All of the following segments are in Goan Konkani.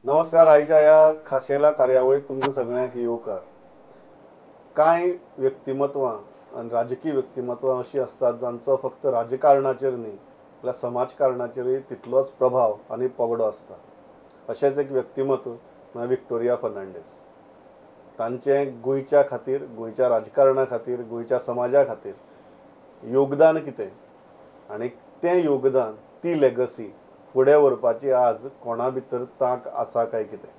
नमस्कार. आयच्या ह्या खाशेल्या कार्यावळीक तुमकां सगळ्यांक येवकार. कांय व्यक्तिमत्वां आनी राजकीय व्यक्तिमत्वां अशीं आसतात जांचो फक्त राजकारणाचेर न्ही जाल्यार समाजकारणाचेरूय तितलोच प्रभाव आनी पगडो आसता. अशेंच एक व्यक्तिमत्व म्हळ्यार विक्टोरिया फर्नांडीस. तांचें गोंयच्या खातीर, गोंयच्या राजकारणा खातीर, गोंयच्या समाजा खातीर योगदान कितें आनी तें योगदान, ती लेगसी फुडें व्हरपाची आज कोणा भितर तांक आसा काय कितें.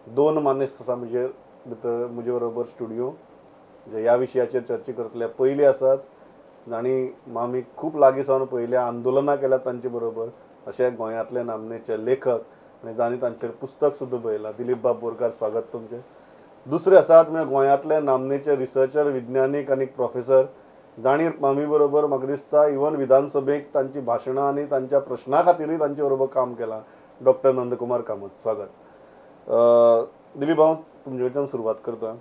दोन मानेस्त आसा म्हजे भितर, म्हजे बरोबर स्टुडियो जे ह्या विशयाचेर चर्चा करतले. पयली आसात जांणी मामी खूब लागीं सावन पयलें आंदोलनां केल्यात तांचे बरोबर, अशे गोंयांतले नामनेचे लेखक आनी जांणी तांचेर पुस्तक सुद्दां बरयलां, दिलीप बाब बोरकार, स्वागत तुमचें. दुसरे आसात म्हणजे गोंयांतले नामनेचे रिसर्चर, विज्ञानीक आनी प्रोफेसर जांणी मामी बरोबर म्हाका दिसता इवन विधानसभेक तांची भाशणां आनी तांच्या प्रश्ना खातीरूय तांचे बरोबर काम केलां, डॉक्टर नंदकुमार कामत, स्वागत. दिलीप, हांव तुमचे कडच्यान सुरवात करता.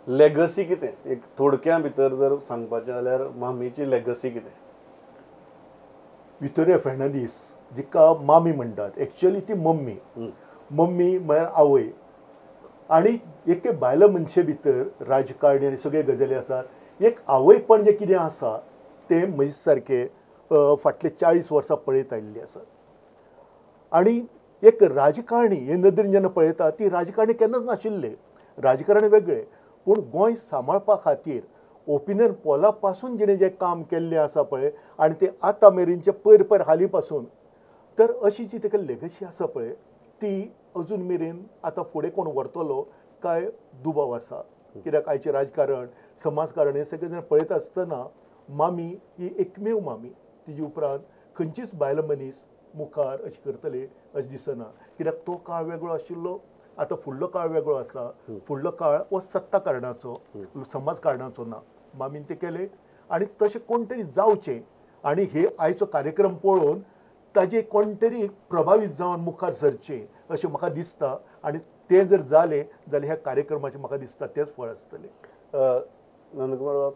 लेगसी कितें, एक थोडक्या भितर जर सांगपाचें जाल्यार मामीची लेगसी कितें? विक्टोरिया फर्नांडीस जिका मामी म्हणटात, एक्चुअली ती मम्मी. मम्मी म्हळ्यार आवय. आनी एके बायल मनशे भितर राजकारणी आनी सगळे गजाली आसात, एक आवयपण जें कितें आसा तें म्हजे सारकें फाटले 40 वर्सां पळयत आयिल्ली आसात. आनी एक राजकारणी हे नदरेन जेन्ना पळयता, ती राजकारणी केन्नाच नाशिल्ले, राजकारण वेगळें, पूण गोंय सांबाळपा खातीर ओपिनियन पोला पासून जिणें जें काम केल्लें आसा पळय, आनी तें आतां मेरेनचें पयर पयर हालीं पासून, तर अशी जी ताका लेगसी आसा पळय ती अजून मेरेन आतां फुडें कोण व्हरतलो काय दुबाव आसा. कित्याक आयचें राजकारण, समाजकारण हें सगळें जाण पळयता आसतना मामी ही एकमेव मामी, तिजे उपरांत खंयचीच बायल मनीस मुखार अशी करतले अशें दिसना. कित्याक तो काळ वेगळो आशिल्लो, आतां फुडलो काळ वेगळो आसा. फुडलो काळ हो सत्ता कारणाचो, समाजकारणाचो ना. मामीन तें केलें आनी तशें कोण तरी जावचें आनी हे आयचो कार्यक्रम पळोवन ताजे कोण तरी प्रभावीत जावन मुखार सरचें अशें म्हाका दिसता. आनी तें जर जालें जाल्यार ह्या कार्यक्रमाचें म्हाका दिसता तेंच फळ आसतलें. नंदकुमार बाब,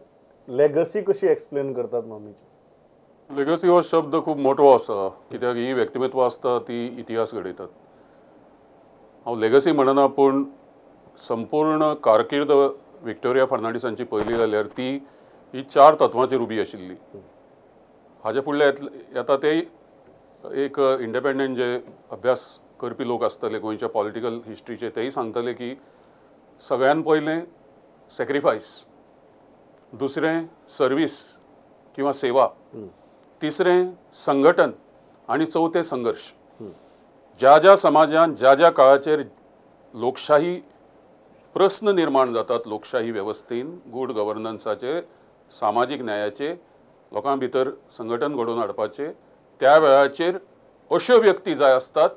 लेगसी कशी एक्सप्लेन करतात मामीची? लेगसी हो शब्द खूब मोठो आसा, कित्याक ही व्यक्तिमत्व आसता ती इतिहास घडयतात. हांव लेगसी म्हणना, पूण संपूर्ण कारकीर्द विक्टोरिया फर्नांडीसांची पळयली जाल्यार ती ही 4 तत्वांचेर उबी आशिल्ली. हाजे फुडले येता ते एक इंडिपेंडंट जे अभ्यास करपी लोक आसतले गोंयच्या पॉलिटिकल हिस्ट्रीचे, तेय सांगतले की सगळ्यान पयलें सॅक्रिफायस, दुसरें सर्वीस किंवा सेवा, तिसरें संघटन आनी चवथें संघर्श. ज्या ज्या समाजान ज्या ज्या काळाचेर लोकशाही प्रस्न निर्माण जातात, लोकशाही वेवस्थेन गूड गव्हर्नन्साचे, सामाजीक न्यायाचे, लोकां भितर संघटन घडोवन हाडपाचे, त्या वेळाचेर अश्यो व्यक्ती जाय आसतात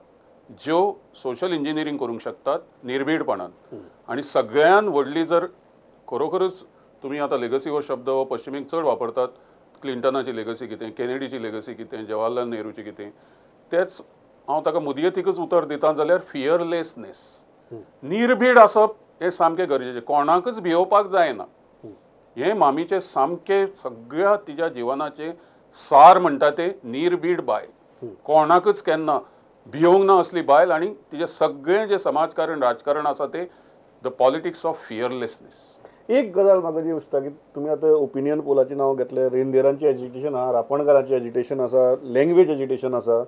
ज्यो सोशल इंजिनियरींग करूंक शकतात निर्भीडपणान. आनी सगळ्यान व्हडली जर खरोखरच तुमी आतां लेगसी हो शब्द हो पश्चिमेक चड वापरतात, क्लिंटनाची लेगसी कितें, केनेडीची लेगसी कितें, जवाहरलाल नेहरूची कितें, तेच हांव ताका मुदयेतीकच उतर दिता जाल्यार फियरलेसनेस, निर्भीड आसप हें सामकें गरजेचें. कोणाकच भियोवपाक जायना. हें मामीचें सामकें सगळ्या तिज्या जिवनाचें सार म्हणटा तें निर्भीड बायल, कोणाकच केन्ना भियोंक ना असली बायल. आनी तिजें सगळें जें समाजकारण, राजकारण आसा तें the politics of fearlessness. एक गजाल म्हाका जी दिसता की तुमी आतां ओपिनियन पोलाचें नांव घेतलें, रेंदेरांचें एजिटेशन आसा, रापणकारांचें एजिटेशन आसा, लँग्वेज एजिटेशन आसा.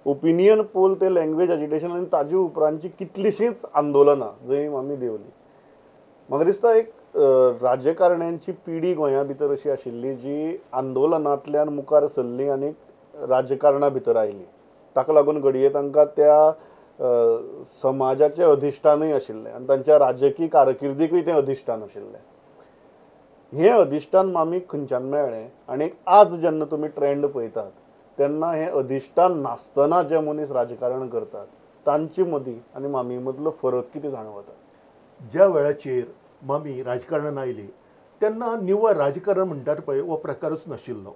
ओपिनियन पोल ते लँग्वेज एजिटेशन आनी ताजे उपरांतची कितलीशींच आंदोलनां जंय आमी देंवली. म्हाका दिसता एक राजकारण्यांची पिढी गोंया भितर अशी आशिल्ली जी आंदोलनांतल्यान मुखार सरली आनी राजकारणा भितर आयली. ताका लागून घडये तांकां त्या समाजाचें अधिश्ठानूय आशिल्लें आनी तांच्या राजकीय कारकिर्दीकूय तें अधिश्ठान आशिल्लें. हें अधिश्ठान मामीक खंयच्यान मेळ्ळें आनी आज जेन्ना तुमी ट्रेंड पळयतात तेन्ना हें अधिश्ठान नासतना जे मनीस राजकारण करतात तांचे मदीं आनी मामी मदलो फरक कितें जाणवता? ज्या वेळाचेर मामी राजकारणान आयली तेन्ना निव्वळ राजकारण म्हणटात पळय हो प्रकारूच नाशिल्लो.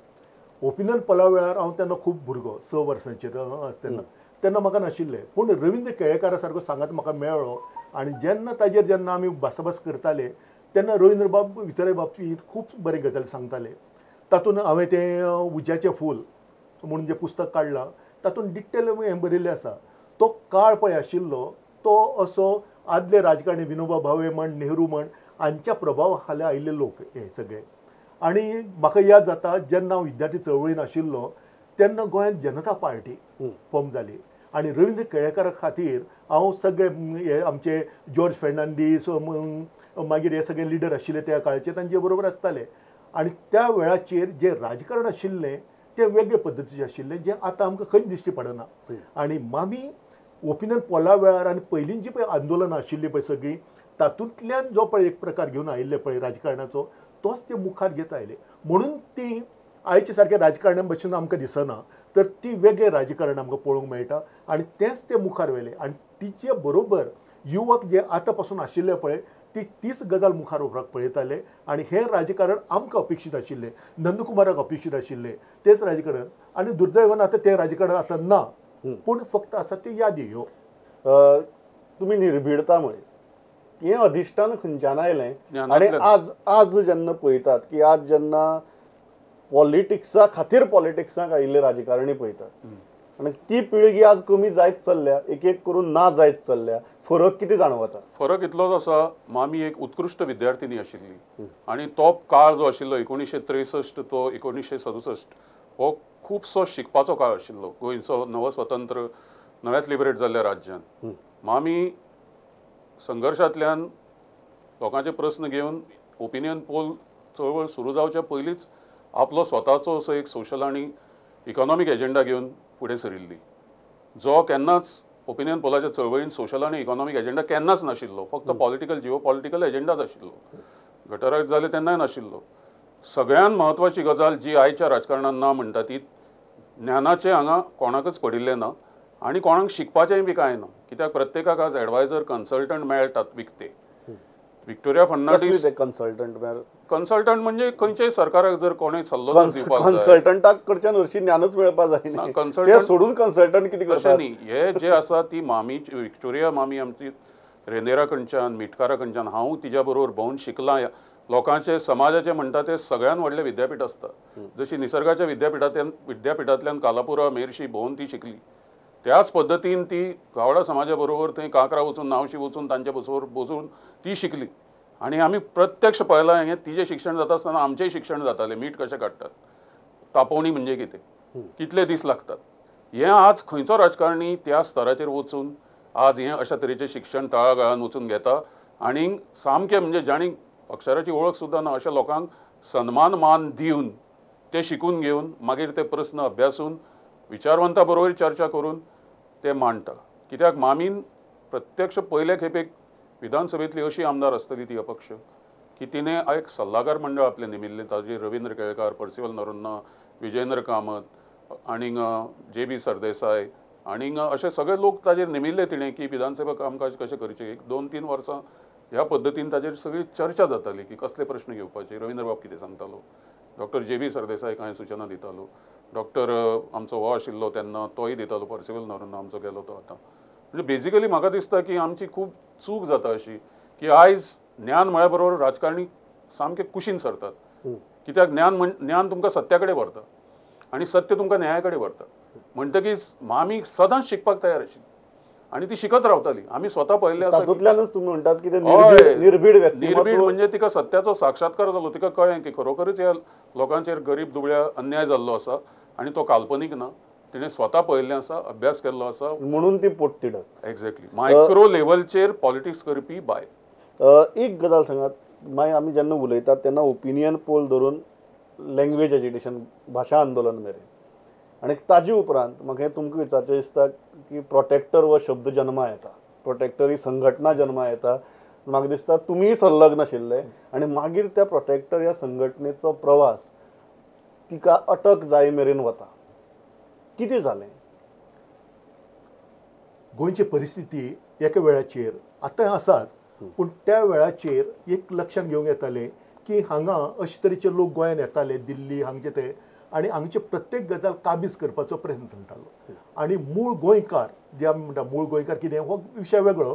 ओपिनियन पोला वेळार हांव तेन्ना खूब भुरगो, 6 वर्सांचेर आसतना, तेन्ना म्हाका नाशिल्लें. पूण रविंद्र केळेकारा सारको सांगात म्हाका मेळ्ळो आनी जेन्ना ताजेर जेन्ना आमी भासाभास करताले तेन्ना रविंद्र बाब विक्टोरिया बाबतींत खूब बरे गजाली सांगताले. तातूंत हांवें तें उज्याचें फूल म्हणून जें पुस्तक काडलां तातूंत डिटेल हें बरयल्लें आसा. तो काळ पळय आशिल्लो तो असो आदले राजकारणी विनोबा भावे म्हण, नेहरू म्हण हांच्या प्रभावा खाला आयिल्ले लोक हे सगळे. आनी म्हाका याद जाता जेन्ना हांव विद्यार्थी चळवळीन आशिल्लो तेन्ना गोंयांत जनता पार्टी फॉर्म जाली आनी रवींद्र केळेकारा खातीर हांव सगळे हे आमचे जॉर्ज फेर्नांडीस मागीर हे सगळे लिडर आशिल्ले त्या काळाचे तांचे बरोबर आसताले. आनी त्या वेळाचेर जें राजकारण आशिल्लें तें वेगळे पद्दतीचें आशिल्लें जें आतां आमकां खंयच दिश्टी पडना. आनी मामी ओपिनियन पोला वेळार आनी पयलींची पळय आंदोलनां आशिल्लीं पळय सगळीं तातूंतल्यान जो पळय एक प्रकार घेवन आयिल्ले पळय राजकारणाचो तोच ते मुखार घेत आयले. म्हणून ती आयचे सारकें राजकारण्या भशेन आमकां दिसना, तर ती वेगळें राजकारण आमकां पळोवंक मेळटा आनी तेंच ते मुखार व्हेलें. आनी तिचे बरोबर युवक जे आतां पासून आशिल्ले पळय ती तीच गजाल मुखार व्हरपाक पळयताले आनी हें राजकारण आमकां अपेक्षीत आशिल्लें, नंदकुमाराक अपेक्षीत आशिल्लें तेंच राजकारण. आनी दुर्दैवान आतां तें राजकारण आतां ना, पूण फक्त आसा त्यो यादी ह्यो. तुमी निर्भिडता म्हळी, हें अधिश्ठान खंयच्यान आयलें? आनी आज आज जेन्ना पळयतात की आज जेन्ना पॉलिटिक्सा खातीर पॉलिटिक्साक आयिल्ले राजकारणी पळयतात आनी ती पिळगी आज कमी जायत चल्ल्या, एक एक करून ना जायत चल्ल्या, फरक कितें जाणवता? फरक इतलोच आसा, मामी एक उत्कृश्ट विद्यार्थिनी आशिल्ली आनी तो काळ जो आशिल्लो 1963 तो 1967 हो खुबसो शिकपाचो काळ आशिल्लो गोंयचो नवस्वतंत्र नव्यात लिबरेट जाल्ल्या राज्यान. मामी संघर्शांतल्यान लोकांचे प्रस्न घेवन ओपिनियन पोल चळवळ सुरू जावच्या पयलींच आपलो स्वताचो असो एक सोशल आनी इकॉनॉमीक एजेंडा घेवन फुडें सरिल्ली, जो केन्नाच ओपिनियन पोलाच्या चळवळीन सोशल आनी इकॉनॉमीक एजेंडा केन्नाच नाशिल्लो, फक्त पॉलिटिकल जिओ पॉलिटिकल एजेंडाच आशिल्लो. गटराक जाले तेन्नाय नाशिल्लो. सगळ्यान म्हत्वाची गजाल जी आयच्या राजकारणान ना म्हणटा ती ज्ञानाचें हांगा कोणाकच पडिल्लें ना आनी कोणाक शिकपाचेंय बी कांय ना, कित्याक प्रत्येकाक आज एडवायजर कन्सल्टंट मेळटात विकते. विक्टोरिया फर्नांडीस कन्सल्टंट कन्सल्टंट म्हणजे खंयच्याय सरकाराक जर कोणें सल्लो दिवपाक कन्सल्टंटाक कडच्यान हरशीं ज्ञानच मेळपाक जाय, कन्सल्टंट सोडून कन्सल्टंट कितें करता न्ही. हे जे आसा ती मामी विक्टोरिया मामी आमची रेंदेरा कडच्यान मिटकारा कडच्यान हांव तिज्या बरोबर भोंवन शिकलां. लोकांचे समाजाचे म्हणटा ते सगळ्यान व्हडलें विद्यापीठ आसता, जशी निसर्गाच्या विद्यापीठांतल्यान कालापुरा मेरशी भोंवन ती शिकली, त्याच पद्दतीन ती गावडा समाजा बरोबर थंय कांकरा वचून नावशी वचून तांच्या बरोबर बसून ती शिकली. आनी आमी प्रत्यक्ष पळयलां हें तिजें शिक्षण जाता आसतना आमचेंय शिक्षण जातालें, मीठ कशें काडटात, तापोवणी म्हणजे कितें, कितले दीस लागतात. हें आज खंयचो राजकारणी त्या स्तराचेर वचून आज हें अशा तरेचें शिक्षण तळागाळान वचून घेता आनी सामकें म्हणजे जांणी अक्षराची वळख सुद्दां ना अशा लोकांक सन्मान मान दिवन ते शिकून घेवन मागीर ते प्रस्न अभ्यासून विचारवंता बरोबर चर्चा करून ते मांडटा. कित्याक मामीन प्रत्यक्ष पयले खेपेक विधानसभेंतली अशी आमदार आसतली ती अपक्ष की तिणें एक सल्लागार मंडळ आपलें नेमिल्लें, ताजेर रवींद्र केळकार, पर्सिवल नरोन्हा, विजयेंद्र कामत आनीक जे बी सरदेसाय आनीक अशे सगळे लोक ताजेर नेमिल्ले तिणें की विधानसभा कामकाज कशें करचें. एक 2-3 वर्सां ह्या पद्दतीन ताजेर सगळी चर्चा जाताली की कसले प्रश्न घेवपाचे, रवींद्रबाब कितें सांगतालो, डॉक्टर जे बी सरदेसाय कांय सुचना दितालो, डॉक्टर आमचो हो आशिल्लो तेन्ना तोय दितालो, पर्सिवल नरोन्हा आमचो गेलो तो आतां. म्हणजे बेजिकली म्हाका दिसता की आमची खूब चूक जाता अशी की आयज ज्ञान म्हळ्या बरोबर राजकारणी सामके कुशीन सरतात, कित्याक ज्ञान तुमकां सत्या कडेन व्हरता आनी सत्य तुमकां न्याया कडेन व्हरता. म्हणटकीच मामी सदांच शिकपाक तयार आशिल्ली आनी ती शिकत रावताली. आमी स्वता पळयल्लें आसा. तातूंतल्यानच तुमी म्हणटात की निर्भीड निर्भीड म्हणजे तिका सत्याचो साक्षात्कार जालो, तिका कळ्ळें की खरोखरीच ह्या लोकांचेर गरीब दुबळ्या अन्याय जाल्लो आसा आनी तो काल्पनीक ना, तिणें स्वता पळयल्लें आसा, अभ्यास केल्लो आसा, म्हणून ती पोटतिडक. एक्झॅक्टली, मायक्रो लेवलचेर पॉलिटिक्स करपी बायल. एक गजाल सांगात, मागीर आमी जेन्ना उलयतात तेन्ना ओपिनियन पोल धरून लँग्वेज एजिटेशन, भाशा आंदोलन मेरेन, आनी ताजे उपरांत म्हाका हें तुमकां विचारचें दिसता की प्रोटेक्टर हो शब्द जन्मा येता, प्रोटेक्टर ही संघटना जन्मा येता, म्हाका दिसता तुमीय संलग्न आशिल्ले आनी मागीर त्या प्रोटेक्टर ह्या संघटनेचो प्रवास तिका अटक जाय मेरेन वता, कितें जालें? गोंयची परिस्थिती एका वेळाचेर आतां आसाच, पूण त्या वेळाचेर एक लक्षांत घेवंक येतालें की हांगा अशे तरेचे लोक गोंयांत येताले, दिल्ली हांगचे ते, आनी हांगचे प्रत्येक गजाल काबीज करपाचो प्रयत्न चलतालो. आनी मूळ गोंयकार जे आमी म्हणटा, मूळ गोंयकार कितें हो विशय वेगळो,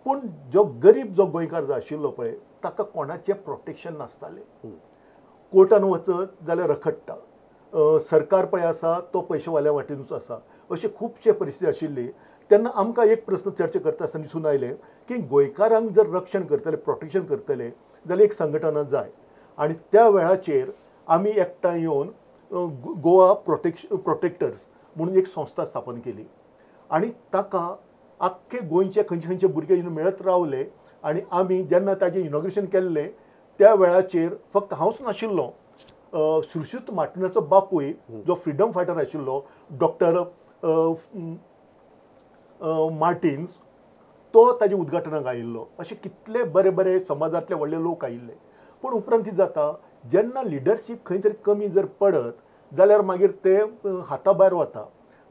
पूण जो गरीब जो गोंयकार जो आशिल्लो पळय ताका कोणाचें प्रोटेक्शन नासतालें. कोर्टान वचत जाल्यार रखडटा, सरकार पळय आसा तो पयशेवाल्या वाटेनूच आसा, अशी खुबशे परिस्थिती आशिल्ली. तेन्ना आमकां एक प्रस्न चर्चा करता आसतना दिसून आयलें की गोंयकारांक जर रक्षण करतले, प्रोटेक्शन करतले जाल्यार एक संघटना जाय. आनी त्या वेळाचेर आमी एकठांय येवन गोवा प्रोटेक्टर्स म्हणून एक संस्था स्थापन केली आनी ताका आख्खे गोंयचे खंयचे खंयचे भुरगे येवन मेळत रावले. आनी आमी जेन्ना ताजें इनॉग्रेशन केल्लें त्या वेळाचेर फक्त हांवच नाशिल्लो, सुश्रुत मार्टिनाचो बापूय जो फ्रिडम फायटर आशिल्लो डॉक्टर मार्टिन्स तो ताजे उद्घाटनाक आयिल्लो. अशे कितले बरे बरे समाजांतले व्हडले लोक आयिल्ले. पूण उपरांत कितें जाता, जेन्ना लिडरशीप खंय तरी कमी जर पडत जाल्यार मागीर ते हाता भायर वता.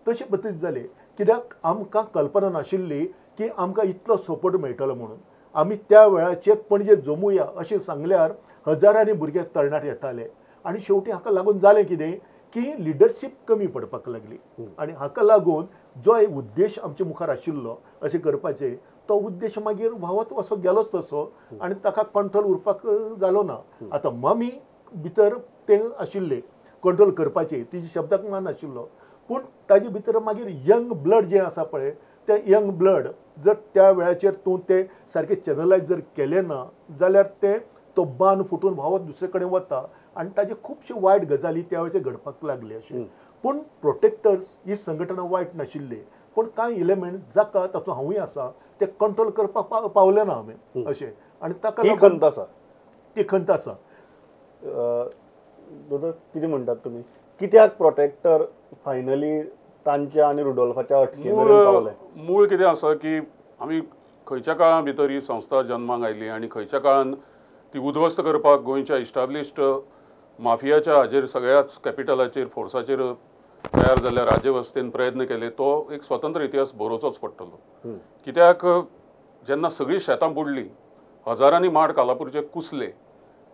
तशें पद्दतीन जालें कित्याक आमकां कल्पना नाशिल्ली की आमकां इतलो सपोर्ट मेळटलो म्हणून. आमी त्या वेळाचेर पणजे जमुया अशें सांगल्यार हजारांनी भुरगे तरणाटे येताले आनी शेवटी हाका लागून जालें कितें की लिडरशीप कमी पडपाक लागली आनी हाका लागून जो एक उद्देश आमचे मुखार आशिल्लो अशें करपाचें तो उद्देश मागीर व्हांवत असो गेलोच तसो आनी ताका कंट्रोल उरपाक जालो ना. आतां मम्मी भितर तें आशिल्लें कंट्रोल करपाचें, तिच्या शब्दाक मान आशिल्लो, पूण ताजे भितर मागीर यंग ब्लड जें आसा पळय तें यंग ब्लड जर त्या वेळाचेर तूं तें सारकें चॅनलायज जर केलें ना जाल्यार तें तो बांद फुटून व्हांवत दुसरे कडेन वता आनी ताजे खुबशे वायट गजाली त्या वेळाचेर घडपाक लागले अशें. पूण प्रोटेक्टर्स ही संघटना वायट नाशिल्ली, पूण कांय इलेमेंट जाका तातूंत हांवूय आसा ते कंट्रोल करपाक पावले ना आमी अशें. आनी ताका खंत आसा, ती खंत आसा. दोतोर कितें म्हणटात तुमी, कित्याक प्रोटेक्टर फायनली तांच्या आनी रुडोल्फाच्या अटके मेरेन पावले? मूळ कितें आसा की आमी खंयच्या काळा भितर ही संस्था जन्माक आयली आनी खंयच्या काळान ती उद्ध्वस्त करपाक गोंयच्या इस्टाब्लिश्ड माफियाच्या हाजेर सगळ्याच कॅपिटलाचेर फोर्साचेर तयार जाल्ल्या राज्यवेवस्थेन प्रयत्न केले तो एक स्वतंत्र इतिहास बरोवचोच पडटलो. कित्याक जेन्ना सगळीं शेतां बुडलीं, हजारांनी माड कालापूरचे कुसले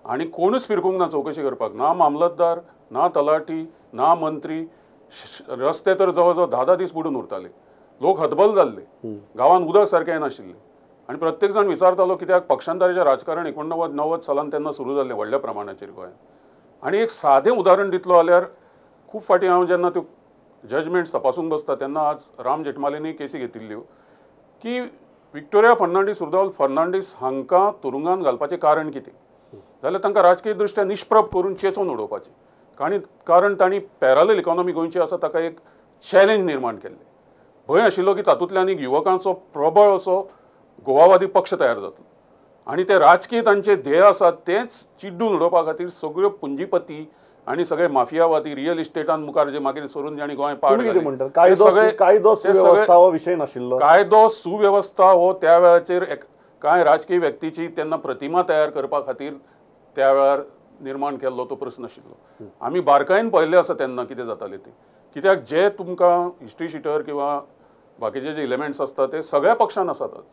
आनी कोणूच फिरकूंक ना चवकशी करपाक, ना मामलतदार ना तलाठी ना मंत्री, रस्ते तर जवळ जवळ 10-10 दीस बुडून उरताले, लोक हतबल जाल्ले, गांवांत उदक सारकें येनाशिल्लें आनी प्रत्येक जाण विचारतालो कित्याक पक्षांतराचें राजकारण 89-90 सालान तेन्ना सुरू जाल्लें व्हडल्या प्रमाणाचेर गोंयांत. आनी एक सादें उदाहरण दितलो जाल्यार खूब फाटीं हांव जेन्ना त्यो जजमेंट्स तपासूंक बसता तेन्ना आज राम जेठमालेनी केसी घेतिल्ल्यो की विक्टोरिया फर्नांडीस, रुदोल्फ फर्नांडीस हांकां तुरुंगान घालपाचें कारण कितें जाल्यार तांकां राजकीय दृश्ट्या निष्प्रभ करून चेंचोवन उडोवपाचें, कारण तांणी पॅरलल इकॉनॉमी गोंयची आसा ताका एक चॅलेंज निर्माण केल्लें. भंय आशिल्लो की तातूंतल्यान एक युवकांचो प्रबळ असो गोवावादी पक्ष तयार जातलो आनी ते राजकीय तांचे ध्येय आसा तेंच चिड्डून उडोवपा खातीर सगळ्यो पुंजीपती आनी सगळे माफियावादी रियल इस्टेटान मुखार जे मागीर सरून जाणी गोंय पाड घालें. कायदो सुवेवस्था हो विशय नाशिल्लो, कायदो सुवेवस्था हो त्या वेळाचेर कांय राजकीय व्यक्तीची तेन्ना प्रतिमा तयार करपा खातीर त्या वेळार निर्माण केल्लो तो प्रस्न आशिल्लो. आमी बारकायेन पळयल्लें आसा तेन्ना कितें जातालें तें, कित्याक जे तुमकां हिस्ट्री शिटर किंवा बाकीचे जे इलेमेंट्स आसता ते सगळ्या पक्षान आसात आज,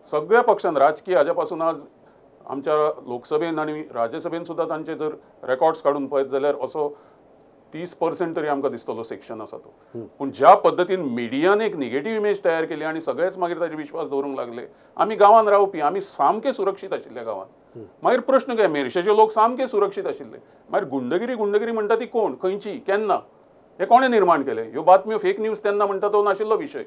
सगळ्या पक्षान राजकीय हाज्या पासून आज आमच्या लोकसभेन आनी राज्यसभेन सुद्दां तांचे जर रेकॉर्ड्स काडून पळयत जाल्यार असो 30% तरी आमकां दिसतलो सेक्शन आसा तो. पूण ज्या पद्दतीन मिडियान एक निगेटीव इमेज तयार केली आनी सगळेच मागीर ताजेर विश्वास दवरूंक लागले, आमी गांवांत रावपी आमी सामके सुरक्षीत आशिल्ले गांवांत. मागीर प्रश्न काय मेरशेचे लोक सामके सुरक्षीत आशिल्ले, मागीर गुंडगिरी गुंडगिरी म्हणटा ती कोण, खंयची, केन्ना, हे कोणें निर्माण केलें? ह्यो बातम्यो फेक न्यूज तेन्ना म्हणटा तो नाशिल्लो विशय.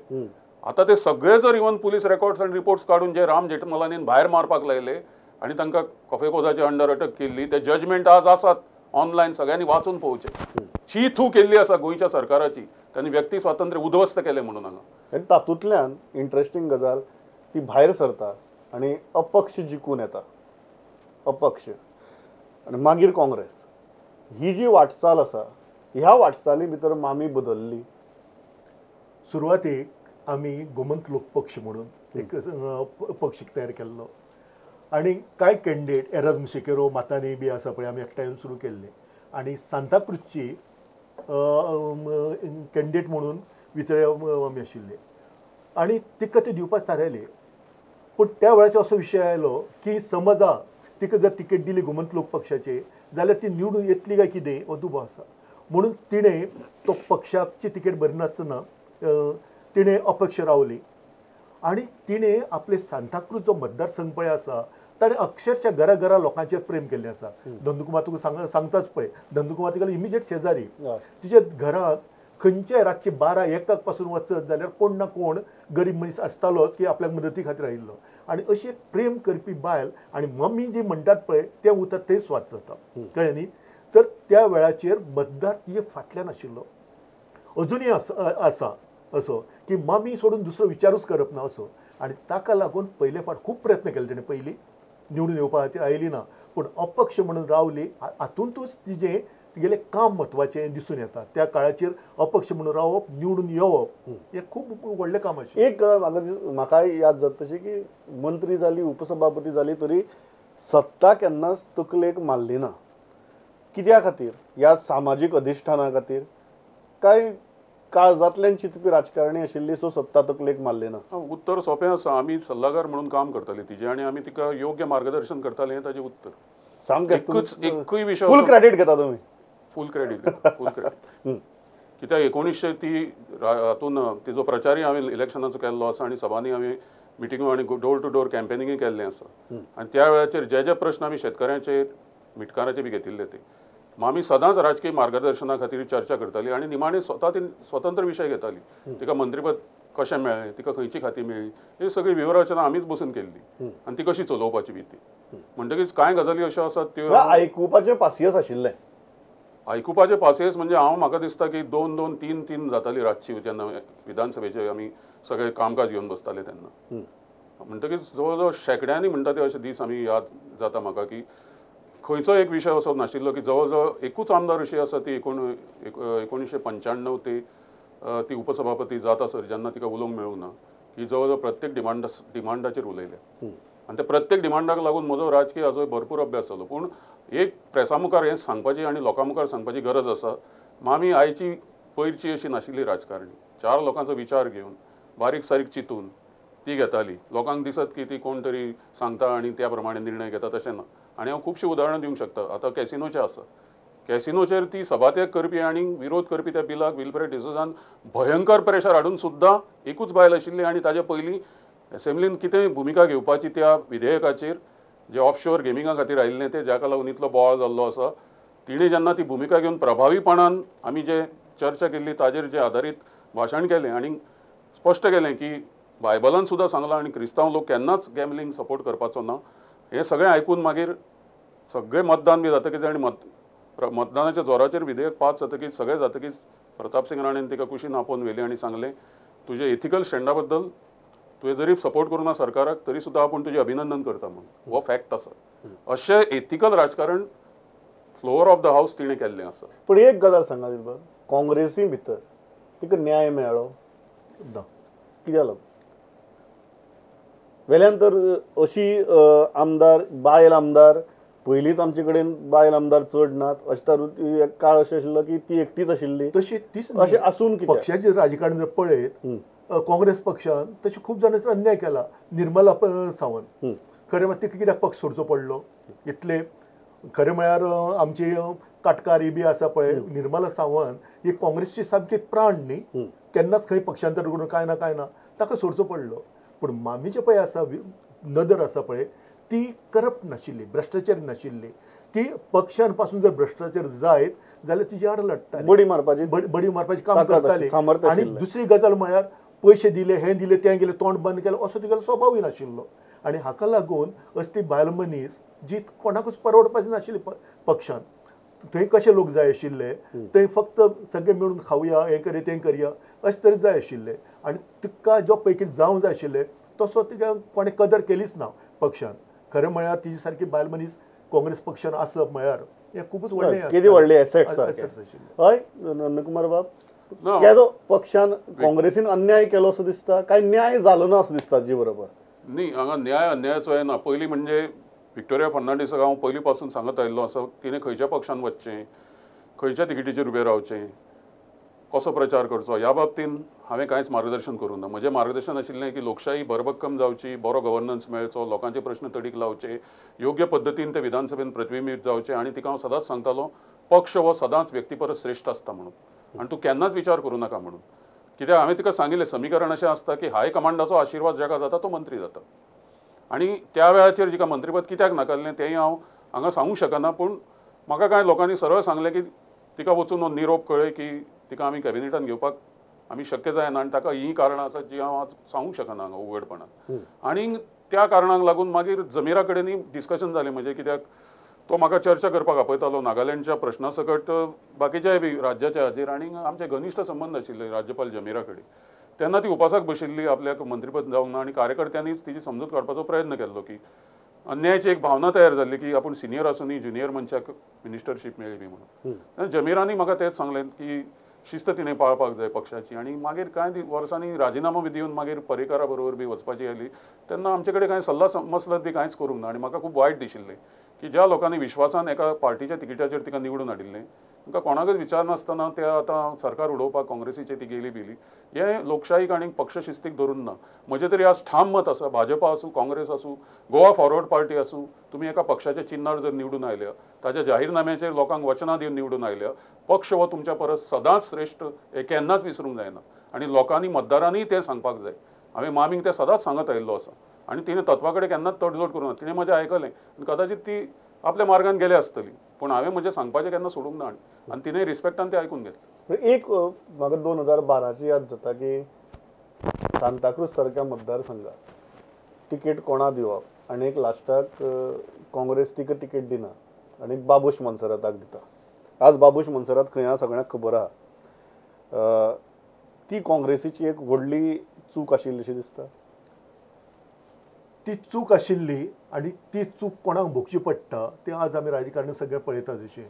आतां ते सगळे जर इवन पुलीस रेकॉर्ड्स आनी रिपोर्ट्स काडून जे राम जेठमलानीन भायर मारपाक लायले आनी तांकां कॉफेकोजाचे अंडर अटक केल्ली, ते जजमेंट आज आसात ऑनलायन सगळ्यांनी वाचून पळोवचें. शी थू केल्ली आसा गोंयच्या सरकाराची, तांणी व्यक्ती स्वातंत्र्य उद्ध्वस्त केलें म्हणून हांगा. आनी तातूंतल्यान इंट्रस्टींग गजाल ती भायर सरता आनी अपक्ष जिखून येता, अपक्ष आनी मागीर काँग्रेस. ही जी वाटचाल आसा ह्या वाटचाली भितर मामी बदलली. सुरवातेक आमी गोमंत लोक पक्ष म्हणून एक पक्ष तयार केल्लो आनी कांय कॅन्डिडेट एराज्म सिकेरो मातानी बी आसा पळय आमी एकठांय येवन सुरू केल्ले आनी सांताक्रूजची कॅन्डिडेट म्हणून वितरे आमी आशिल्ले आनी तिका ते दिवपाक थारायले. पूण त्या वेळाचेर असो विशय आयलो की समजा तिका जर तिकेट दिली गोमंत लोक पक्षाचे जाल्यार ती निवडून येतली काय कितें हो दुबाव आसा, म्हणून तिणें तो पक्षाची तिकेट भरिनासतना तिणें अपक्ष रावली आनी तिणें आपले सांताक्रूज जो मतदारसंघ पळय आसा ताणें अक्षरशः घरा घरा लोकांचेर प्रेम केल्लें आसा. धंदुकुमार तुका सांगताच पळय, धंदुकुमार तिका इमिजिएट शेजारी, तिच्या घरांत खंयच्याय रातचे 12-1 पासून वचत जाल्यार कोण ना कोण गरीब मनीस आसतालोच की आपल्याक मदती खातीर आयिल्लो. आनी अशी एक प्रेम करपी बायल आनी मम्मी जी म्हणटात पळय तें उतर थंय स्वाद जाता, कळ्ळें न्ही. तर त्या वेळाचेर मतदार तिजे फाटल्यान आशिल्लो, अजुनूय आसा असो की मम्मी सोडून दुसरो विचारूच करप ना असो. आनी ताका लागून पयले फावट खूब प्रयत्न केले तेणें, पयलीं निवडून येवपा खातीर आयली ना, पूण अपक्ष म्हणून रावली. हातूंतच तिजें तिगेलें काम म्हत्वाचें दिसून येता. त्या काळाचेर अपक्ष म्हणून रावप, निवडून येवप हें खूब व्हडलें काम आशिल्लें. एक म्हाका याद जाता तशी की मंत्री जाली, उपसभापती जाली तरी सत्ता केन्नाच तकलेक मारली ना. कित्या खातीर? ह्या सामाजीक अधिश्ठाना खातीर काय काळजांतल्यान चिंतपी राजकारणी आशिल्ली, सो सत्ता तकलेक मारली ना? उत्तर सोंपें आसा. आमी सल्लागार म्हणून काम करताले तिजें आनी आमी तिका योग्य मार्गदर्शन करताले हें ताजें उत्तर. सामकें एकूय विशय फूल क्रेडीट घेता तुमी? फूल क्रेडीट, फूल क्रेडीट. कित्याक 1900 ती हातून तिजो प्रचारूय हांवें इलेक्शनाचो केल्लो आसा आनी सभांनी हांवें मिटिंगो आनी डोर टू डोर कॅम्पेनिंगूय केल्लें आसा. आनी त्या वेळाचेर जे जे प्रश्न आमी शेतकऱ्यांचे, मिटकारांचे बी घेतिल्ले ते आमी सदांच राजकीय मार्गदर्शना खातीर चर्चा करताली आनी निमाणे स्वता ती स्वतंत्र विशय घेताली. तिका मंत्रीपद कशें मेळ्ळें, तिका खंयची खाती मेळ्ळी, ही सगळी विवरचना आमीच बसून केल्ली आनी ती कशी चलोवपाची बी ती. म्हणटकीच कांय गजाली अश्यो आसात त्यो आयकुपाचें पासियस आशिल्लें. आयकुपाचें पासियस म्हणजे हांव म्हाका दिसता की 2-2, 3-3 जाताली रातची जेन्ना विधानसभेचे आमी सगळे कामकाज घेवन बसताले तेन्ना. म्हणटकीच जवळ जवळ शेंकड्यांनी म्हणटा ते अशे दीस आमी याद जाता म्हाका की खंयचो एक विशय असो नाशिल्लो की जवळ जवळ एकूच आमदार अशी आसा ती 1995 ते ती उपसभापती जाता सर जेन्ना तिका उलोवंक मेळूंक ना की जवळ जवळ प्रत्येक डिमांडाचेर उलयले आनी त्या प्रत्येक डिमांडाक लागून म्हजो राजकीय हाजो भरपूर अभ्यास जालो. पूण एक प्रेसा मुखार हें सांगपाची आनी लोकां मुखार सांगपाची गरज आसा, मामी आयची पयरची अशी नाशिल्ली राजकारणी. 4 लोकांचो विचार घेवन बारीक सारीक चिंतून ती घेताली. लोकांक दिसत की ती कोण तरी सांगता आनी त्या प्रमाणे निर्णय घेता, तशें ना. आनी हांव खुबशीं उदाहरणां दिवंक शकता. आतां कॅसिनोचें आसा, कॅसिनोचेर ती सभात्याग करपी आनी विरोध करपी त्या बिलाक विल्फ्रेड डिसोजान भयंकर प्रेशर हाडून सुद्दां एकूच बायल आशिल्ली आनी ताजे पयलीं एसेंब्लीन कितें भुमिका घेवपाची त्या विधेयकाचेर जे ऑफशोर गेमिंगा खातीर आयिल्लें तें जाका लागून इतलो बोवाळ जाल्लो आसा, तिणें जेन्ना ती भुमिका घेवन प्रभावीपणान आमी जे चर्चा केल्ली ताजेर जे आदारीत भाशण केलें आनी स्पश्ट केलें की बायबलान सुद्दां सांगलां आनी क्रिस्तांव लोक केन्नाच गॅमलिंग सपोर्ट करपाचो ना, हें सगळें आयकून मागीर सगळें मतदान बी जातकीच आनी मतदानाच्या जोराचेर विधेयक पास जातकीच सगळें जातकीच प्रतापसिंग राणेन तिका कुशीन आपोवन व्हेली आनी सांगलें तुजे एथिकल स्टँडा बद्दल तुवें जरी सपोर्ट करूं ना सरकाराक तरी सुद्दां आपूण तुजें अभिनंदन करता म्हणून. हो फॅक्ट आसा. अशें एथिकल राजकारण फ्लोअर ऑफ the house तिणें केल्लें आसा. पूण एक गजाल सांगा दिलबर, काँग्रेसी भितर तिका न्याय मेळ्ळो ना? कित्याक लागून? वेल्यान तर अशी आमदार, बायल आमदार, पयलींच आमचे कडेन बायल आमदार चड नात, अशें तर एक काळ अशें आशिल्लो की ती एकटीच आशिल्ली. तशी तीच अशें आसून पक्षाचें राजकारण जर पळयत काँग्रेस पक्षान तशें खूब जाणांचेर अन्याय केला. निर्मला सावंत खरें म्हळ्यार तिका कित्याक पक्ष सोडचो पडलो? इतले खरें म्हळ्यार आमची काटकारी बी आसा पळय, निर्मला सावंत ही काँग्रेसची सामकी प्राण न्ही, केन्नाच खंय पक्षांतर करून कांय ना कांय ना, ताका सोडचो पडलो. पूण मामीचें पळय आसा नदर आसा पळय ती करप्ट नाशिल्ली, भ्रश्टाचारी नाशिल्ली. ती पक्षान पासून जर भ्रश्टाचार जायत जाल्यार तिजे आड लडटाली, बडी मारपाची बडी मारपाचें काम करताली. आनी दुसरी गजाल म्हळ्यार पयशे दिले, हें दिलें, तें गेलें, तोंड बंद केलें, असो तिगेलो स्वभावूय नाशिल्लो. आनी हाका लागून असली बायल मनीस जी कोणाकूच परवडपाची नाशिल्ली पक्षान. थंय कशे लोक जाय आशिल्ले, थंय फक्त सगळे मेळून खावया, हें करया, तें करया अशें तरेन जाय आशिल्ले. आनी तिका जो पळय जावंक जाय आशिल्ले तसो तिका कोणें कदर केलीच ना पक्षान. खरें म्हळ्यार तिजी सारकी बायल मनीस काँग्रेस पक्षान आसप म्हळ्यार हें खुबूच व्हडलें, केदी व्हडलें एसेट्स आशिल्लें. हय नंदकुमार बाब, केदो पक्षान काँग्रेसीन अन्याय केलो असो दिसता काय न्याय जालो ना असो दिसता जी बरोबर? न्ही, हांगा न्याय अन्यायाचो हें ना. पयलीं म्हणजे विक्टोरिया फर्नांडीसाक हांव पयलीं पासून सांगत आयिल्लो आसा, तिणें खंयच्या पक्षान वचचें, खंयच्या तिकेटीचेर उबें रावचें, कसो प्रचार करचो ह्या बाबतीन हांवें कांयच मार्गदर्शन करूंक ना. म्हजें मार्गदर्शन आशिल्लें की लोकशाही भरभक्कम जावची, बरो गव्हर्नन्स मेळचो, लोकांचे प्रश्न तडीक लावचे, योग्य पद्दतीन ते विधानसभेन प्रतिबिंबीत जावचे. आनी तिका हांव सदांच सांगतालो पक्ष हो सदांच व्यक्ती परस श्रेश्ठ आसता म्हणून, आनी तूं केन्नाच विचार करूं नाका म्हणून. कित्याक हांवें तिका सांगिल्लें समीकरण अशें आसता की हायकमांडाचो आशिर्वाद जाका जाता तो मंत्री जाता. आनी त्या वेळाचेर जिका मंत्रीपद कित्याक नाकारलें तेंय हांव हांगा सांगूंक शकना, पूण म्हाका कांय लोकांनी सरळ सांगलें की तिका वचून हो निरोप कळय की तिका आमी कॅबिनेटान घेवपाक आमी शक्य जायना आनी ताका हीं कारणां आसात जी हांव आज सांगूंक शकना हांगा उगडपणान. आनी त्या कारणाक लागून मागीर जमीरा कडेनूय डिस्कशन जालें म्हजें, कित्याक तो म्हाका चर्चा करपाक आपयतालो नागालँडच्या प्रश्ना सकट बाकीच्याय बी राज्याच्या हाजेर, आनी आमचे घनिश्ट संबंद आशिल्ले राज्यपाल जमीरा कडेन. तेन्ना ती उपासाक बशिल्ली, आपल्याक मंत्रीपद जावंक ना, आनी कार्यकर्त्यांनीच तिची समजूत काडपाचो प्रयत्न केल्लो की अन्यायाची एक भावना तयार जाल्ली की आपूण सिनियर आसूनय ज्युनियर मनशाक मिनिस्टरशीप मेळ्ळी बी म्हणून. जमीरांनी म्हाका तेंच सांगलें की शिस्त तिणें पाळपाक जाय पक्षाची. आनी मागीर कांय वर्सांनी राजिनामो बी दिवन मागीर पर्रीकारा बरोबर बी वचपाची आयली तेन्ना आमचे कडेन कांय सल्ला मसलत बी कांयच करूंक ना. आनी म्हाका खूब वायट दिशिल्लें की ज्या लोकांनी विश्वासान एका पार्टीच्या तिकिटाचेर तिका निवडून हाडिल्लें तांकां कोणाकच विचारनासतना ते आतां सरकार उडोवपाक काँग्रेसीचे ती गेली बिली, हें लोकशाहीक आनी पक्षशिस्तीक धरून ना. म्हजें तरी आज ठाम मत आसा, भाजपा आसूं, काँग्रेस आसूं, गोवा फॉरवर्ड पार्टी आसूं, तुमी एका पक्षाच्या चिन्नार जर निवडून आयल्या, ताच्या जाहीरनाम्याचेर लोकांक वचनां दिवन निवडून आयल्या, पक्ष हो तुमच्या परस सदांच श्रेश्ठ हें केन्नाच विसरूंक जायना. आनी लोकांनी मतदारांनीय तें सांगपाक जाय. हांवें मामीक तें सदांच सांगत आयिल्लो आसा आनी तिणें तत्वा कडेन केन्नाच तडजोड करूंक ना. तिणें म्हजें आयकलें आनी कदाचित ती आपल्या मार्गान गेल्या आसतली, पूण हांवें म्हजें सांगपाचें केन्ना सोडूंक ना आनी तिणें रिस्पेक्टान तें आयकून घेतलें. एक म्हाका 2012ची याद जाता की सांताक्रूज सारक्या मतदारसंघात तिकेट कोणा दिवप आनी एक लास्टाक काँग्रेस तिका तिकेट दिना आनी बाबूश मोन्सेराताक दिता. आज बाबूश मोन्सेरात खंय आहा सगळ्यांक खबर आहा. ती काँग्रेसीची एक व्हडली चूक आशिल्ली अशी दिसता. ती चूक आशिल्ली आनी ती चूक कोणाक भोगची पडटा तें आज आमी राजकारण सगळें पळयता जशें.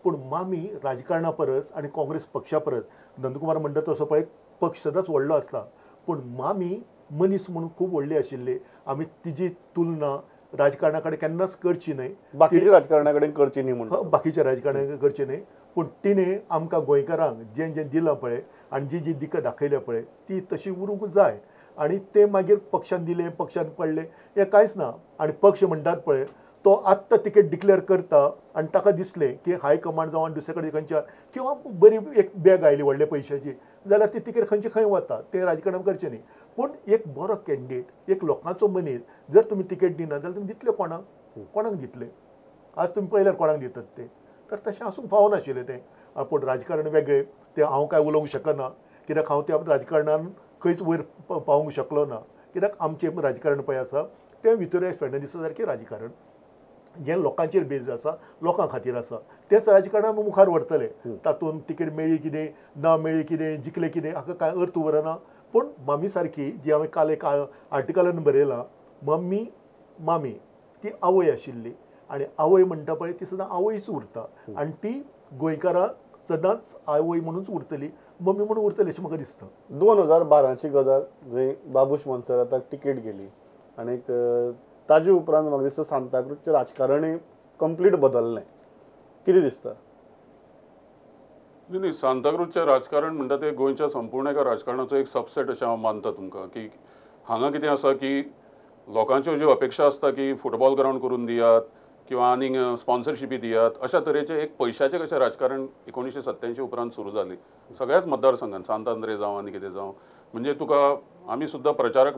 पूण मामी राजकारणा परस आनी काँग्रेस पक्षा परस, नंदकुमार म्हणटा तसो पळय पक्ष सदांच व्हडलो आसता, पूण मामी मनीस म्हणून खूब व्हडली आशिल्ली. आमी तिजी तुलना राजकारणा कडेन केन्नाच करची न्हय, बाकीच्या राजकारणा कडेन करची न्हय म्हणून, बाकीच्या राजकारणा कडेन करची न्हय. पूण तिणें आमकां गोंयकारांक जें जें दिलां पळय आनी जी जी दिका दाखयल्या पळय ती तशी उरूंक जाय. आनी ते मागीर पक्षान दिलें, पक्षान पडलें हें कांयच ना. आनी पक्ष म्हणटात पळय तो आत्तां तिकेट डिक्लेअर करता आनी ताका दिसलें की हायकमांड जावं आनी दुसरे कडेन खंयच्या किंवा बरी एक बॅग आयली व्हडल्या पयशाची जाल्यार ती तिकेट खंयची खंय वता, तें राजकारणान करचें न्ही. पूण एक बरो कॅन्डिडेट, एक लोकांचो मनीस जर तुमी तिकेट दिना जाल्यार तुमी दितले कोणाक, कोणाक दितले? आज तुमी पळयल्यार कोणाक दितात ते. तर तशें आसूंक फावनाशिल्लें तें. पूण राजकारण वेगळें, तें हांव कांय उलोवंक शकना कित्याक हांव त्या राजकारणान खंयच वयर पावूंक शकलो ना. कित्याक आमचें राजकारण पळय आसा तें वितोरिया फेर्नांडीसा सारकें राजकारण जें लोकांचेर बेज्ड आसा, लोकां खातीर आसा, तेंच राजकारण आमी मुखार व्हरतले. तातूंत तिकेट मेळ्ळी कितें, ना मेळ्ळी कितें, जिखलें कितें, हाका कांय अर्थ उरना. पूण मामी सारकी जी हांवें काल एक आर्टिकलान बरयलां, मम्मी मामी ती आवय आशिल्ली आनी आवय म्हणटा पळय ती सदां आवयच उरता आनी ती गोंयकारां सदांच आवय म्हणूनच उरतली, मम्मी म्हणून उरतली अशें म्हाका दिसता. 2012ची गजाल जंय बाबूश मोन्सेराताक तिकेट गेली आनीक ताजे उपरांत म्हाका दिसता सांताक्रूजचें राजकारणूय कंप्लीट बदललें, कितें दिसता? न्ही, सांताक्रूजचें राजकारण म्हणटा तें गोंयच्या संपूर्ण एका राजकारणाचो एक सबसेट अशें हांव मानता तुमकां. की हांगा कितें आसा की लोकांच्यो ज्यो अपेक्षा आसता की फुटबॉल ग्रावंड करून दियात किंवा आनीक स्पॉन्सरशिपी दियात, अशा तरेचें एक पयशाचें कशें राजकारण 1987 उपरांत सुरू जालें सगळ्याच मतदारसंघान, सांत आंद्रे जावं आनी कितें जावं. म्हणजे तुका आमी सुद्दां प्रचारक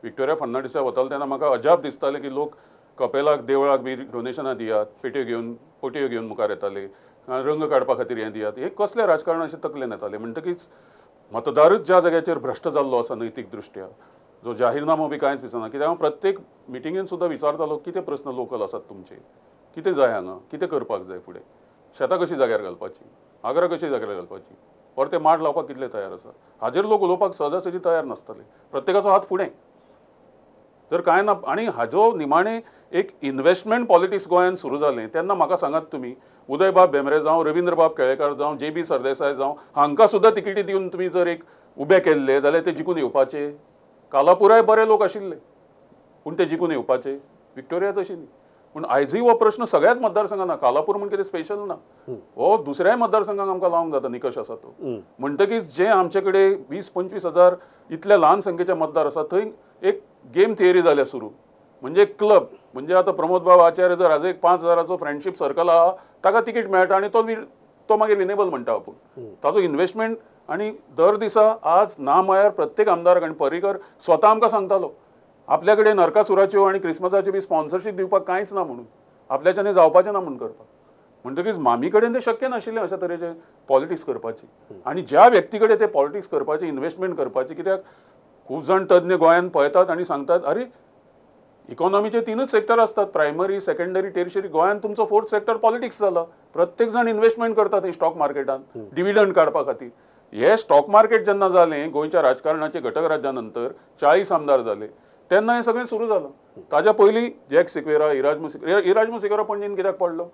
विक्टोरिया फर्नांडीसा वताले तेन्ना म्हाका अजाप दिसतालें की लोक कपेलाक देवळाक बी डोनेशनां दियात, पेट्यो घेवन पोटयो घेवन मुखार येताले, रंग काडपा खातीर हें दियात, हें कसलें राजकारण अशें तकलेन येतालें. म्हणटकीच मतदारूच ज्या जाग्याचेर भ्रश्ट जाल्लो आसा नैतीक दृश्ट्या, जो जाहीरनामो बी कांयच विचारना. कित्याक हांव प्रत्येक मिटिंगेन सुद्दां विचारतालो कितें प्रस्न लोकल आसात तुमचे, कितें जाय हांगा, कितें करपाक जाय फुडें, शेतां कशीं जाग्यार घालपाची, आग्रा कशी जाग्यार घालपाची, परते माड लावपाक कितले तयार आसा, हाजेर लोक उलोवपाक सहजासहजी तयार नासताले. प्रत्येकाचो हात फुडें जर कांय ना. आनी हाजो निमाणें एक इन्वेस्टमेंट पॉलिटिक्स गोंयांत सुरू जालें तेन्ना म्हाका सांगात तुमी, उदयबाब भेंब्रे जावं, रविंद्रबाब केळेकार जावं, जे बी सरदेसाय जावं, हांकां सुद्दां तिकेटी दिवन तुमी जर एक उबे केल्ले जाल्यार ते जिखून येवपाचे. कालापुराय बरे लोक आशिल्ले पूण ते जिखून येवपाचे, विक्टोरिया तशी न्ही. पूण आयजूय हो प्रश्न सगळ्याच मतदारसंघांत ना, कालापूर म्हण कितें स्पेशल ना, हो दुसऱ्याय मतदारसंघांक आमकां लावंक जाता निकश आसा तो. म्हणटकीच जे आमचे कडेन 20-25 हजार इतल्या ल्हान संख्येचे मतदार आसा थंय एक गेम थियरी जाल्या सुरू. म्हणजे क्लब, म्हणजे आतां प्रमोद बाब आचार्य जर हाजो एक 5,000चो फ्रेंडशीप सर्कल आहा ताका तिकीट मेळटा आनी तो मागीर विनेबल म्हणटा आपूण, ताजो इन्वेस्टमेंट. आनी दर दिसा आज ना म्हळ्यार प्रत्येक आमदाराक, आनी पर्रीकर स्वता आमकां सांगतालो आपल्या कडेन नरकासुराच्यो आनी क्रिसमसाच्यो बी स्पॉन्सरशीप दिवपाक कांयच ना म्हणून, आपल्याच्यान जावपाचें ना म्हणून करपाक. म्हणटकीच मामी कडेन तें शक्य नाशिल्लें अशा तरेचें पॉलिटिक्स करपाची. आनी ज्या व्यक्ती कडेन ते पॉलिटिक्स करपाची, इन्व्हेस्टमेंट करपाची, कित्याक खूब जाण तज्ञ गोंयांत पळयतात आनी सांगतात अरे इकॉनॉमीचे 3च सेक्टर आसतात, प्रायमरी, सेकंडरी, टेरिशरी. गोंयांत तुमचो 4th sector politics जाला. प्रत्येक जाण इन्व्हेस्टमेंट करता थंय स्टॉक मार्केटान डिविडंड काडपा खातीर. हे स्टॉक मार्केट जेन्ना जालें गोंयच्या राजकारणाचे घटक राज्या नंतर 40 आमदार जाले तेन्ना हें सगळें सुरू जालां. ताज्या पयलीं जॅक सिक्वेरा, इराजमू सिक्वेरा, इराजमू सिक्वेरा पणजेन कित्याक पडलो?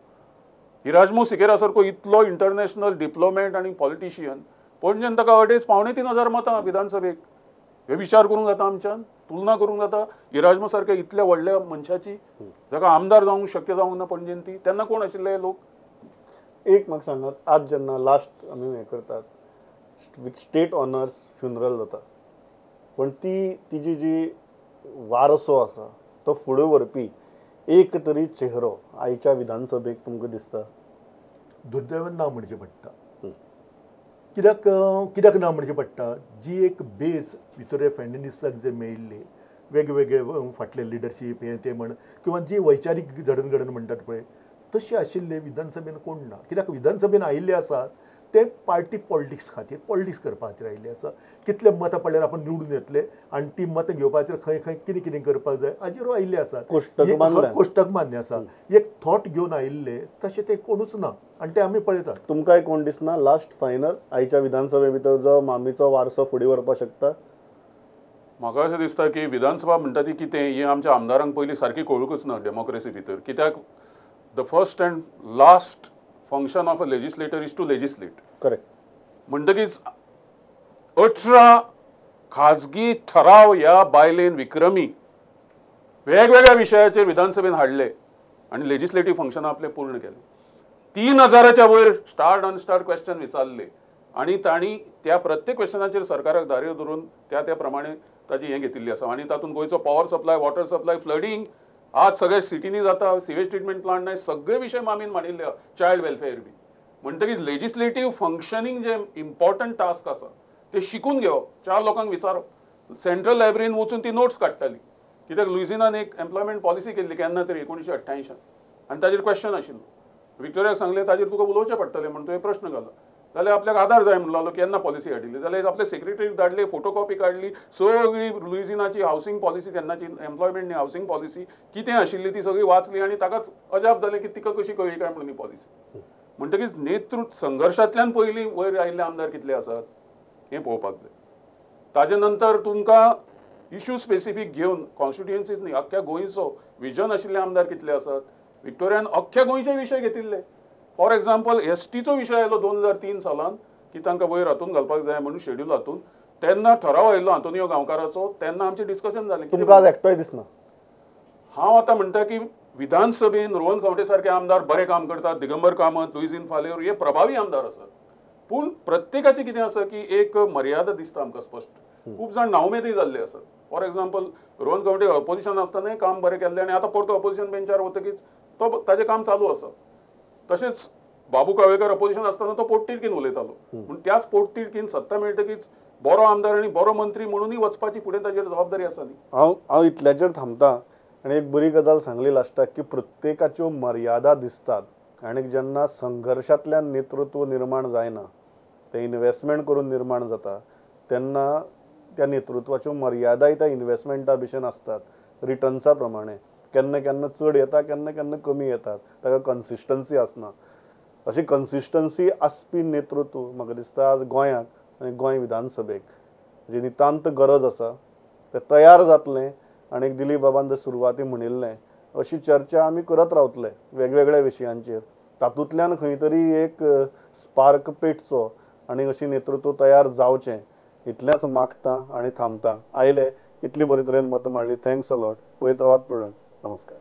इराजमू सिक्वेरा सारको इतलो इंटरनॅशनल डिप्लोमॅट आनी पॉलिटिशियन पणजेन ताका 2.5 2.75 मतां विधानसभेक. हे विचार करूंक जाता आमच्यान? तुलना करूंक जाता इराजमू सारक्या इतल्या व्हडल्या मनशाची जाका आमदार जावंक शक्य जावंक ना पणजेन ती? तेन्ना कोण आशिल्ले लोक? एक म्हाका सांगात, आज जेन्ना लास्ट आमी हें करतात विथ स्टेट ऑनर्स फ्युनरल जाता, पण ती तिजी जी वारसो आसा तो फुडें व्हरपी एक तरी चेहरो आयच्या विधानसभेक तुमकां दिसता? दुर्दैवान ना म्हणचें पडटा. कित्याक कित्याक ना म्हणचें पडटा, जी एक बेज वितोरिया फेर्नांडीसाक जे मेळिल्ली वेगवेगळे फाटले लिडरशीप हें तें म्हण किंवा जी वैचारीक जडणघडण म्हणटात पळय तशें आशिल्ले विधानसभेन कोण ना. कित्याक विधानसभेन आयिल्ले आसात ते पार्टी पॉलिटिक्स खातीर, पॉलिटिक्स करपा खातीर आयिल्ले आसा. कितले मतां पडल्यार आपूण निवडून येतले आनी ती मतां घेवपा खातीर खंय खंय कितें कितें करपाक जाय हाजेर आयिल्ले आसात. कोश्टक मान्य आसा, एक थॉट घेवन आयिल्ले तशें ते कोणूच ना आनी ते आमी पळयतात. तुमकांय कोण दिसना लास्ट फायनल आयच्या विधानसभे भितर जो मामीचो वारसो फुडें व्हरपाक शकता? म्हाका अशें दिसता की विधानसभा म्हणटा ती कितें हें आमच्या आमदारांक पयलीं सारकी कळूंकच ना डेमोक्रेसी भितर. कित्याक the first and last function of a legislator is to legislate. Correct. म्हणटकीच 18 खाजगी ठराव ह्या बायलेन विक्रमी वेगवेगळ्या विशयाचेर विधानसभेन हाडले आनी लेजिस्लेटीव फंक्शन आपलें पूर्ण केलें. 3000च्या वयर स्टार्ड अनस्टार्ड क्वेश्चन विचारले आनी तांणी त्या प्रत्येक क्वेश्चनाचेर सरकाराक धारेर धरून त्या त्या प्रमाणे ताजी हें घेतिल्ली आसा. आनी तातूंत गोंयचो power supply, water supply, flooding आज सगळे सिटींनी जाता, सिवेज ट्रिटमेंट प्लांट नाही, सगळे विशय मामीन मांडिल्ले, चायल्ड वेलफेअर बी. म्हणटकीच लेजिस्लेटीव फंक्शनींग जे इम्पॉर्टंट टास्क आसा ते शिकून घेवप, 4 लोकांक विचारप. सेंट्रल लायब्ररीन वचून ती नोट्स काडटाली. कित्याक लुइझिनान एक एम्प्लॉयमेंट पॉलिसी केल्ली केन्ना तरी 1988 आनी ताजेर क्वेश्चन आशिल्लो. विक्टोरियाक सांगलें ताजेर तुका उलोवचें पडटलें म्हण तुवें प्रश्न घालो जाल्यार आपल्याक आधार जाय म्हणलो केन्ना पॉलिसी हाडिल्ली जाल्यार आपले सेक्रेटरीक धाडले, फोटोकॉपी काडली, सगळी लुइझिनाची हावसिंग पॉलिसी तेन्नाची एम्प्लॉयमेंट न्ही हावसिंग पॉलिसी कितें आशिल्ली ती सगळी वाचली आनी ताकाच अजाप जालें की तिका कशी कळ्ळी काय म्हणून ही पॉलिसी. म्हणटकीच नेतृत्व संघर्शांतल्यान पयलीं वयर आयिल्ले आमदार कितले आसात हें पळोवपाक जाय. ताजे नंतर तुमकां इशू स्पेसिफीक घेवन कॉन्स्टिट्युएन्सीज न्ही अख्ख्या गोंयचो विजन आशिल्ले आमदार कितले आसात. विक्टोरियान अख्ख्या गोंयचे विशय घेतिल्ले. फॉर एग्जाम्पल एसटीचो विशय आयलो 2003 सालान की तांकां वयर हातून घालपाक जाय म्हणून शेड्यूल हातून, तेन्ना ठराव आयिल्लो आंतोनियो गांवकाराचो, तेन्ना आमचें डिस्कशन जालें. तुमकां आज एकटोय दिसना? हांव आतां म्हणटा की विधानसभेन रोहन खंवटे सारके आमदार बरें काम करतात, दिगंबर कामत, लुइझीन फालेर हे प्रभावी आमदार आसात. पूण प्रत्येकाचें कितें आसा की एक मर्यादा दिसता आमकां स्पश्ट. खूब जाण नाउमेदय जाल्ले आसात. For example Rohan Khaunte opposition आसतनाय काम बरें केल्लें आनी आतां परतो ऑपोजिशन बेंचार वतकीच तो ताजें काम चालू आसा. तशेंच बाबू कावेकर अपोजिशन आसतना तो पोटतिडकीन उलयतालो, पूण त्याच पोटतिडकीन सत्ता मेळटकीच बरो आमदार आनी बरो मंत्री म्हणूनय वचपाची फुडें ताजेर जबाबदारी आसा न्ही. हांव इतल्याचेर थांबता आनी एक बरी गजाल सांगली लास्टाक की प्रत्येकाच्यो मर्यादा दिसतात आनी जेन्ना संघर्शांतल्यान नेतृत्व निर्माण जायना, तें इन्वेस्टमेंट करून निर्माण जाता, तेन्ना त्या नेतृत्वाच्यो मर्यादाय त्या इन्वेस्टमेंटा भशेन आसतात. रिटर्न्सा प्रमाणे केन्ना केन्ना चड येता, केन्ना केन्ना कमी येतात, ताका कन्सिस्टन्सी आसना. अशी कन्सिस्टन्सी आसपी नेतृत्व म्हाका दिसता आज गोंयांक आनी गोंय विधानसभेक जी नितांत गरज आसा तें तयार जातलें. आनी दिलीप बाबान जर सुरवाती म्हणिल्लें अशी चर्चा आमी करत रावतले वेगवेगळ्या विशयांचेर, तातूंतल्यान खंय तरी एक स्पार्क पेटचो आनी अशी नेतृत्व तयार जावचें इतलेंच मागता आनी थांबता. आयले इतली बरे तरेन मतां मांडली, thanks a lot. वयत रावात प्रुडंट. नमस्कार.